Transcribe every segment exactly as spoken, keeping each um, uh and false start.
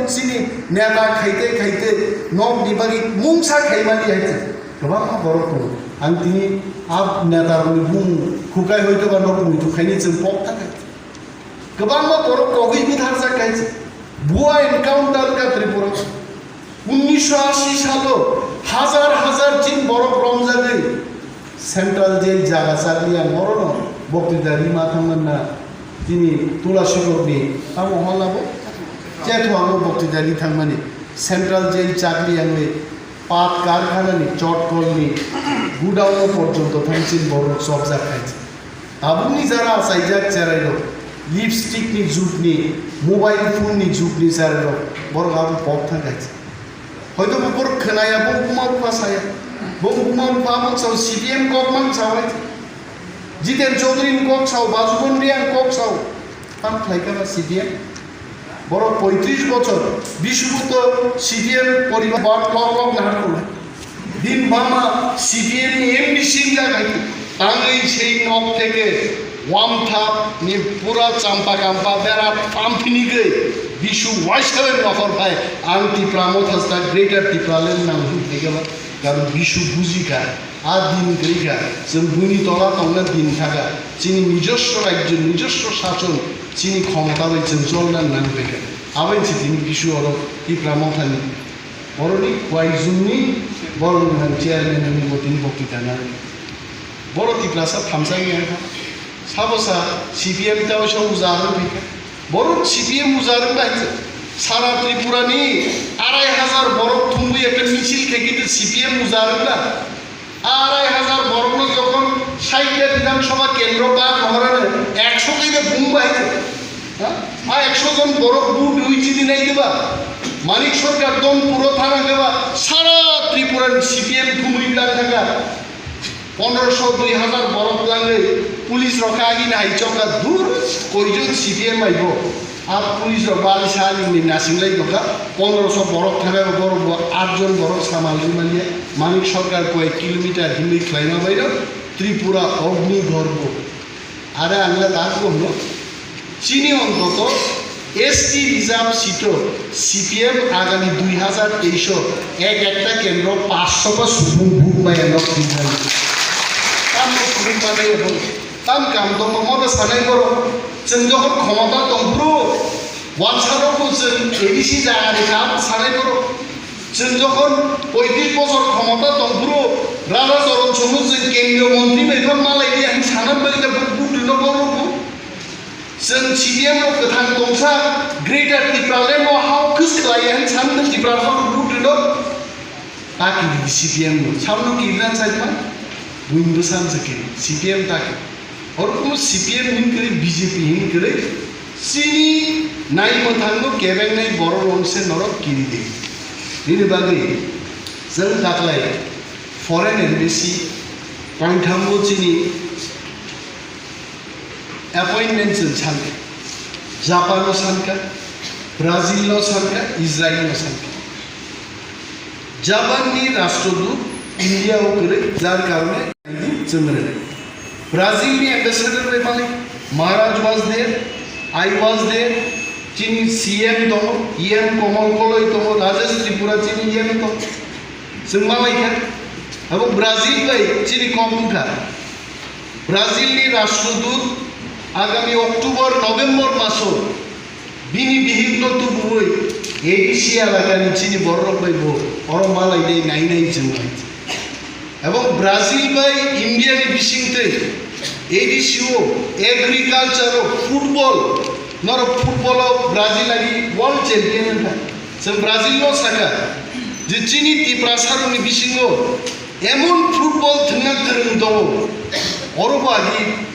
Chini neta khaite khaite nokni bagwi mungsa khaimani hai se kwbangma borok tongo. Ang tini a netarokni bumung hukai hoitoba nok muitu khaini chwng pok thangkha. Kwbangma borok kogwi butharjak hai se. Bua encounter ka Tripura. Unnisho ashi salo hajar hajar chin borok romjagwi Central Jail jaga chakli ang orono boktwita rima thangmani na tini Tulasi Kokni tamo hwnla bo chetho ang boktwita ri thangmani Central Jail chakli ang wi pat karkhanani chotkolni gudaono porjonto thangchin borok chopjak khainsa. Tabukni jara achaijak cherairok, lipstick ni jugni, mobile phone ni jugni cherairok, borok abo pok thang kaisa. Hoito bo borok khwnaya, bo buma bupha saya. Bo buma bupha abo sao C P M kok mang sao hai. Jiten Chaudhary ni kok sao, Bajubon Reang kok sao. Tam khlai kha C P M. Borok poitris bochor, Bishubutto C P M poribar lok lok nahar tongnai. Din bama C P M ni M D C wngkha khai tangwi sei nok theke wamthap ni pura champa kampa bera tamphinigwi Bishu waisa bai nokhor phai ang Tipra Motha sta Greater Tipraland nang hwn thaiga ba karon Bishu bujikha. A din kwrwi kha, chwng buini tola tongna din thaka, chini nijoswo rajyo, nijoswo sachon, chini khomota bai chwng cholna nang bai kha. Aboni se tini Bishu oro Tipra Mothani, boroni Kuaijungni, boroni nang chairman ni bo tini boktwita nang. Boro Tiprasa thamsa wngya kha. Sabo sa C P M tao sa uja rwng phi kha. Borok C P M uja rwng bai sara Tripura ni arai hajar borok thumwi ekta misil khe khe C P M uja rwng ba. Arai hajar borok no jokhon sait ta Bidhan Sabha kendro ba mohorano ekso khe de bung bai. Ha? A ekso jon borok bu dui chidi nai de ba. Manik Sarkar don puro thana de ba. Sara Tripura ni C P M thumwi blang thaka. Pondroso dui hazar borok langwi police rok khe agini hai chokha dur koijon C P M bai bo. A police rok bali sali ni nasinglai tongkha pondroso borok thangkha borok bo atjon borok samal rimanya Manik Sarkar koi kilometer himwi khlaima baino Tripura Agni Gorbo. Are ang le tak bo hwno. Chini ontoto S T reserve seat o C P M agami dui hazar teis o ek ekta kendro paanch sho ba subung vote bai ano khinai. Tamo subung manai abo. Tam kam tongmo mono sanai borok. Chwng jokhon khomota tongphuru, wansa rokbo chwng A D C jaga ni kam sanai borok. Chwng jokhon poitris bochor khomota tongphuru, Raja Charan Singh no chwng kendriya montri bai phan malai di ang sana bai da vote rwno borok bo. Chwng C P M rok kwthang tongsa Greater Tipraland o hao khis khlai ya hin san Tiprasa rok vote rwno. Ta kiri di C P M no. Samno kiri na chai ma? Buin bwsa msa kiri. C P M ta kiri. Oro kuno C P M hin kiri, B J P hin kiri. Chini nai mwthang no kebeng nai borok rong se norok kiri di. Nini bagwi chwng taklai foreign embassy paitham bo chini appointment chwng sankha, Japan o sankha, Brazil o sankha, Israel o sankha. Japan ni Rashtrudut India o kwrwi, jar karone chwng rwnai. Brazil ni ambassador bai malik, Maharaj was there, I was there, chini C M tongo, E M Komal Koloi tongo, Rajesh Tripura chini E M tongo. Chwng malai kha, abo Brazil bai chini kok wngkha. Brazil ni Rashtrudut agami October, November maso bini bihik no tubuwi A D C elaka ni chini borok bai bo oro malai dai nai nai chwng nai. Ebong Brazil bai India ni bisingtwi A D C o agriculture o football, norok football o Brazil agi world champion wngkha. Chwng Brazil no saka je chini Tiprasa rokni bisingo emon football thwngna kwrwng tongo, oro bo agi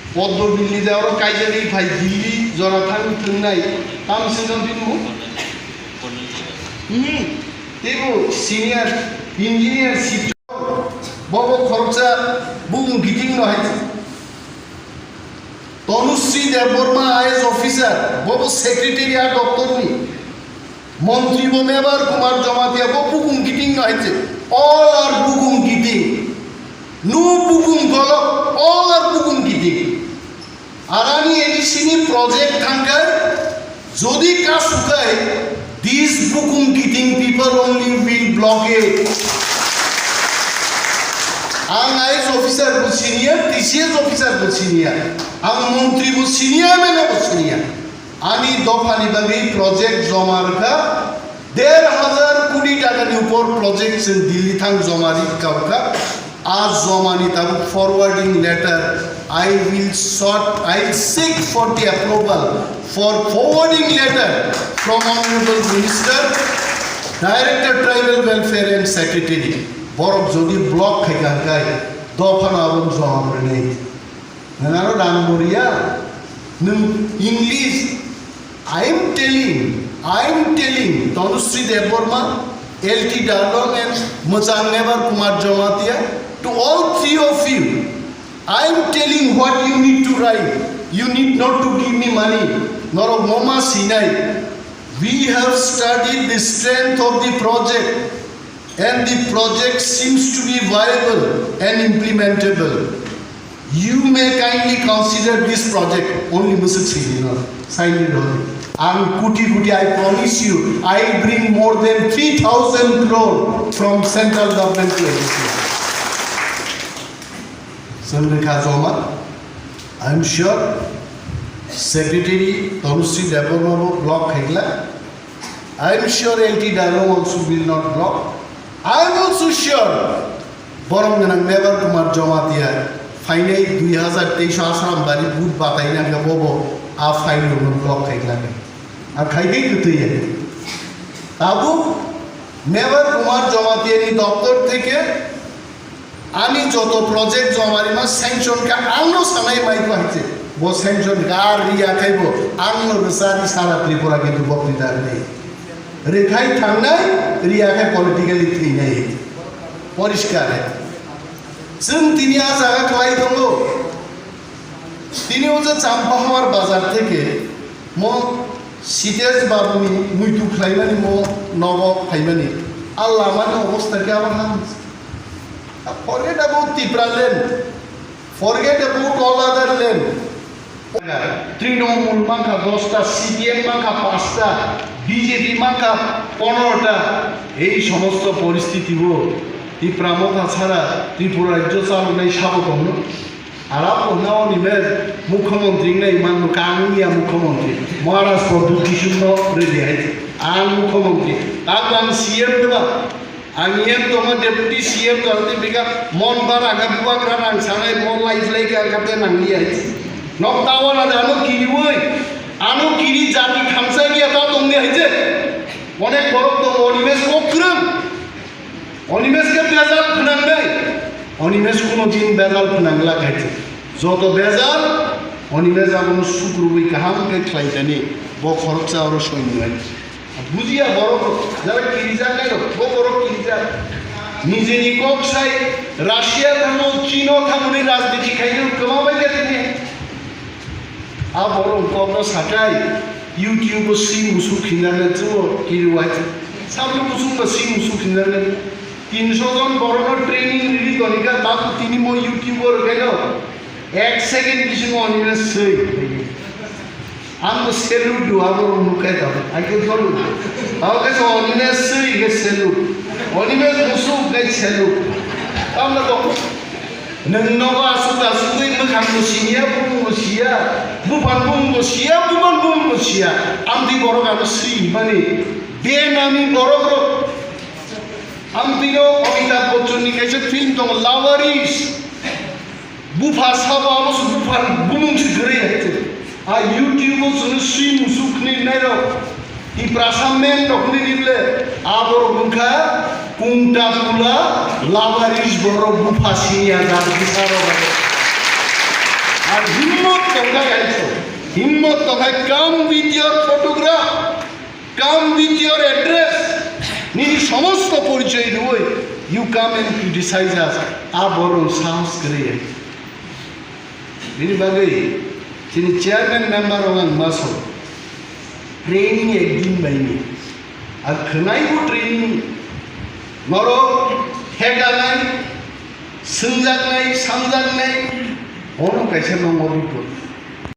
Poddo Billy da oro kaijagwi phai Delhi jora thangwi thwngnai tam singno bini mung? Hmm. Teibo senior engineer sip bobo khoroksa bukung kiting no hai. Tanushree Debbarma I A S officer bobo secretariat doptor ni. Montri bo Mebar Kumar Jamatia bo bukung kiting no hai se. All are bukung kiting. No bukung golok, all are bukung kiting. Arani A D C ni project thangkai, Jodi ka sukai, these bukum kiting people only will block it. Ang I A S officer bo senior, T C S officer bo senior, ang montri bo senior, M L A bo senior. Ani dophani bagwi project joma rwkha, der hajar koti takani upor project chwng Delhi thang joma rwkha. A jomani tabuk forwarding letter, I will sort, I will seek for the approval for forwarding letter from Honorable Minister, Director Tribal Welfare and Secretary. Borok jodi block khaikha hwnkhe dophano aboni jawab rwnai. Nwng aro rang bo riya, nwng English, I am telling, I am telling Tanushree Debbarma, L T Darlong and Mwchang Mevar Kumar Jamatia, to all three of you, I am telling what you need to write. You need not to give me money. Norok moma sinai. We have studied the strength of the project and the project seems to be viable and implementable. You may kindly consider this project. Only Mister Chirino, sign it on. Ang kuti kuti, I promise you, I bring more than three thousand crore from central government to N C R. Sandrika Joma, I am sure Secretary Tanushree Debbarma bo block khaikla. I am sure L T Darlong also will not block. I am also sure Borom gwnang Mevar Kumar Jamatia phainai dui hazar teis Asram bari vote bataina khe bobo a file no block khaikla. A khaikai kwtwi ya. Tabuk Mevar Kumar Jamatia ni doptor theke ani joto project joma rima sanction kha, ang no sanai mai ko hai se. Bo sanction kha, ar riya khai bo, ang no rwsa ri sara Tripura kintu bo pidar nei. Rwkhai thangnai, riya khai politically thwinai. Poriskar hai. Chwng tini a jaga khlai tongo. Tini o je Champahawar bazar theke mo Sitesh Babu ni muitu khlaimani mo nogo phaimani. A lama ni obostha khe abo ham. Forget about Tipraland. Forget about all other land. Trinamool mankha dosta, C P M mankha pasta, B J P mankha ponorota. Ei somosto poristiti o Tipra Motha chhara Tripura rajyo chalonai sabo tongno. Arap hwnna oni me mukhyamantri wngnai manno, kang wngya mukhyamantri. Maharaj Pradyut Kishore no rwdi hai. Ang mukhyamantri. Tabuk ang C M diba? Ang E M tongma deputy C M tongma tei bika mon bara kha bubagra rang sanai mon lai phlai kha kate nang liya. Nok tawana da ano kiriwi. Ano kiri jati khamsa giya ta tongni hai je. Onek borok tongo, Animesh kok kwrwng. Animesh khe bejal phnang dai. Animesh kuno din bejal phnang la khai je. Joto bejal Animesh abono sukrubwi kaham khe khlai tani. Bo khoroksa oro soinai. Bujiya borok, jara kirijak nai rok, bo borok kirijak. Nijini kok sai Russia thango, Chino thango ni rajniti khaino kwma bai kha tini. A borok kok no sakai, YouTube o si musuk hinarne chuo kiriwai. Sablo musuk ba si musuk hinarne. Tinsho jon borok no training riri tonika, taku tini mo YouTube o rwkaino. Ek second bisingo Animesh swi. Ang bo salute do, abo rok nukhai tamo. I can follow. Abo khe so Animesh swi khe salute. Animesh musuk khe salute. Tamna to. Nwng nogo asuk asugwi mwkhang bo siya, bumung bo siya, buphang bumung bo siya, buman bumung bo siya. Amtwi borok ano swi mani. Benami borok rok. Amtwino Amitabh Bachchan ni kaisa film tongo, Lawaris. Bupha sabo abo se bupha bumung se kwrwi hai se. A YouTube o chwngno swi musuk hwnwi nairok. Tiprasa men rok hwnwi rible. Aborok wngkha kungta kula labaris borok bupha siniya jat bwsarok. Ar himmot tongkha hai se. Himmot tongkha, come with your photograph. Come with your address. Nini somosto porichoy rwui, you come and criticize us. A borok sahos kwrwi. Bini bagwi chini chairman member rok ang maso training ekdin baini. Ar khwnai bo training. Norok hekanai, swngjaknai, samjaknai, bono kaisa nongo report.